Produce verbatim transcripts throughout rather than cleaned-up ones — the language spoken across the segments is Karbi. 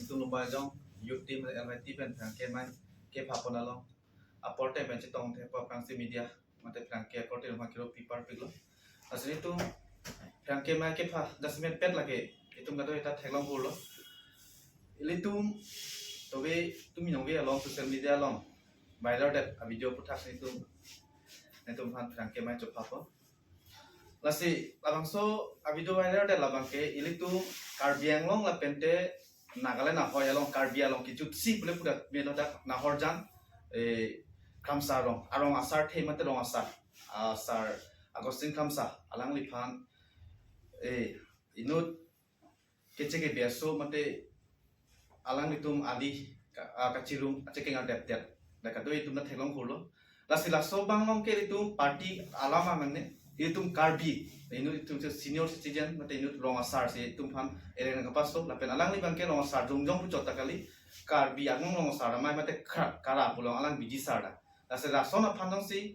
Itum Lumbajong Youth Team L Y T pen pherangke amei kepha pon along apor te pen chetongthe aphrangsi media mate pherangke akorte along kiro pipar piklo. Lasi itum pherangke amei kepha jasemet pet lake itum kadokave ta theklong hurlo. Ilitum tobe tumi nongve along social media along viral det a video aphuthak si itum, itum aphan pherangke amei chopha pon. Lasi labangso a video viral det labang ke ilitum Karbi Anglong lapente Nagaland ahoi along Karbi along kejutsi pule puda meno dak Nahorjan, eh, Kramsa arong, arong asar the mate rong asar, ah, Sir Augustine Kramsa alangliphan, eh, inut keche kebi aso mate alanglitum ali ka, ah, kachirung achekeng ardep det. Dak kadokave itum ta theklong hurlo. Lasi laso abang along ke itum party alam nangne, itum Karbi, inut itum senior citizen mate inut rong asar si itum aphan ereng kapaso, lapen alangli abang ke rong asar jongjong puchot ta kali, Karbi Anglong rong asar amei mate kra, kara pu along alang bidi sar da. Lasi lason aphan jongsi,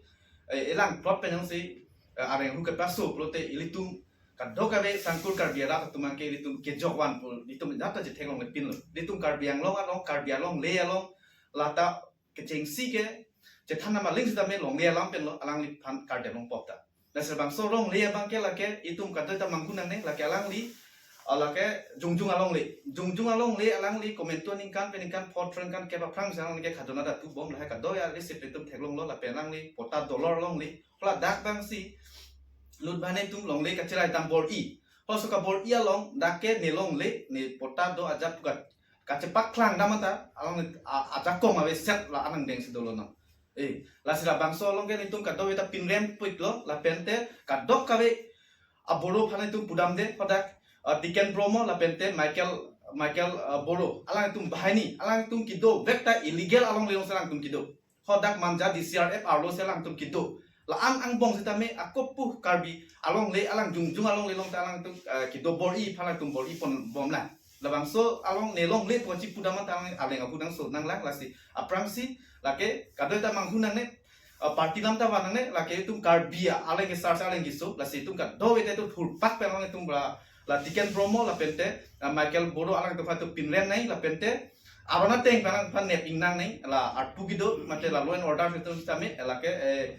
eh, elang plot pen jongsi, eh, areng ahu kepaso pulote ilitum kadokave sangkur Karbi arat atum abang ke ilitum kejok van pu, itum jata chetheklongle pinlo. Ilitum Karbi Anglong along, Karbi alongle along, lata kechengsi ke chethan nama ling sitame longle alam penlo, alangliphan kardep longpop ta. Lasi labangso longle abang ke lake itum kadokave ta manghu nangne, lake alangli, ah, lake jongjong alongle. Jongjong alongle alangli komantu aningkan peningkan phot threngkan kep aphrang si alangli ke khajona ta tubom lahai kadokave arsi itum theklonglo, lapen alangli patta dolor longle. Hala dak abang si lut bane itum longle kacherai dam bor-i. Halaso kabor-i along dak ke ne longle, ne patta do ajat pukat kachepak klang dam anta along a, ajakong aveset la anang deng si dolo no. Eh, lasi labangso along ke itum kadokave ta pinrem puitlo, lapente kadokave aboro aphan itum pudamde hadak, ah, Tiken Bromo lapente Michael, Michael, ah, Boro, alangtum banghini, alangtum kedo vek ta illegal alongle along si alangtum kedo. Hadak Manja D C R F arlo si alangtum kedo. La-an angbong sitame akopu Karbi alongle alang jongjong alongle along ta alangtum, eh, kedo bor-i aphan alangtum bor-i ponbomlang. Labangso along ne longle pu kachepu dam anta alang areng ahu nangso nanglang, lasi aphrangsi lake kadokave ta manghu nangne, eh, party alam ta van nangne, lake itum Karbi aleng kesar si aleng keso, lasi itum kadokave ta itum thurpak pen alangtum la, la Tiken Bromo lapente, eh, Michael Boro alangtum aphan itum pinrem nangji, lapente aron ateng pen alangphan nep ingnang nangji, la arpu kedo mate la law and order itum sitame, eh, lake, eh,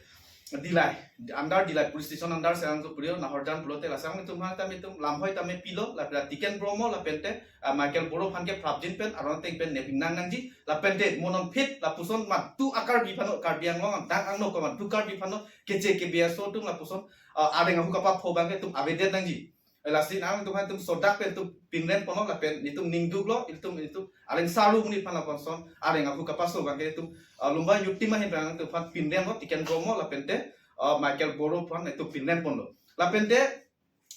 Dillai, under Dillai police station under si alangtum puri-o, Nahorjan pulote lasi alangtum aphan tame itum lamhoi tame pilo, la, la Tiken Bromo lapente, ah, Michael Boro aphan ke prapjin pen aron ateng pen nep ingnang nangji, lapente mo non phit lapuson madu a-Karbi aphano, Karbi Anglong adang angno ko madu Karbi aphano keche kebi aso atum lapuson, ah, areng ahu kapapho abang ke itum avedet nangji. Eh, lasi nangtum aphan itum sodak pen itum pinrem ponlo, lapen itum ningduklo, itum, itum aleng saru muni aphan lapuson areng ahu kapaso abang ke itum, ah, Lumbajong Youth Team ahin pen itum aphan pinremlo, Tiken Bromo lapente, ah, Michael Boro aphan itum pinrem ponlo. Lapente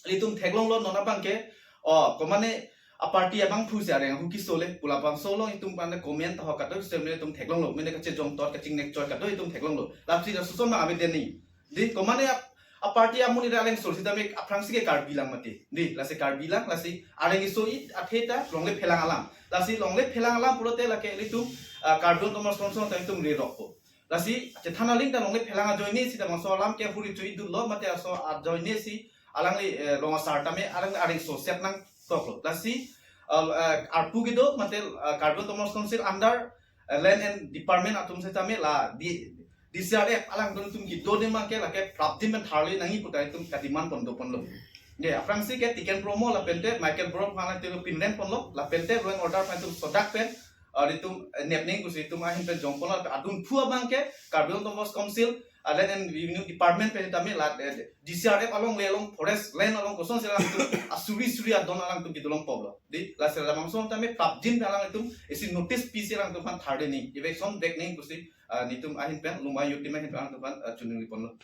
itum theklonglo non abang ke, oh, komane a-party abangphu si areng ahu kesole pu labangso along itum mane comment ho kadokave itum theklonglo, mane kachejong tot kachingnek choi kadokave itum theklonglo. Lasi lapuson ma avedet nangji. Di, komane a, a-party amonit aleng so sitame aphrangsi ke Karbi lang mati. Di, lasi Karbi lang, lasi areng keso-i athe ta longle phelang alam. Lasi longle phelang alam pulote lake ilitum, ah, Karbi Autonomous Council ta itum rerokpo. Lasi chethan aling ta longle phelang ajoine si ta bangso alam ke huri chui dullo mate laso ajoine si alangli, eh, rong asar tame alang areng so set nangtoklo. Lasi, ah, eh, arpu kedo mate, ah, Karbi Autonomous Council under, eh, Land and Department atum sitame la di D C R F alangtum kedo ne abang ke lake prapjin pen tharle nangji pu ta itum kademand pon do ponlo. Ye, aphrangsi ke Tiken Bromo lapente Michael Boro aphan itum pinrem ponlo, lapente law and order aphan itum sodak pen, ah, itum, eh, nep nangji pusi itum ahin pen jong ponlo, adun phu abang ke Karbi Autonomous Council, ah, Land and Revenue Department pen tame la, eh, D C R F alongle along forest land along kosonsi alangtum asuri suri adon alangtum kedo longpoplo. Di, lasi labangso tame prapjin pen alangtum isi notice pisi alangtum aphan tharle nangji, eviction vek nangji pusi, ah, netum ahin pen, Lumbajong Youth Team ahin pen alangtum aphan, ah, choningri ponlo.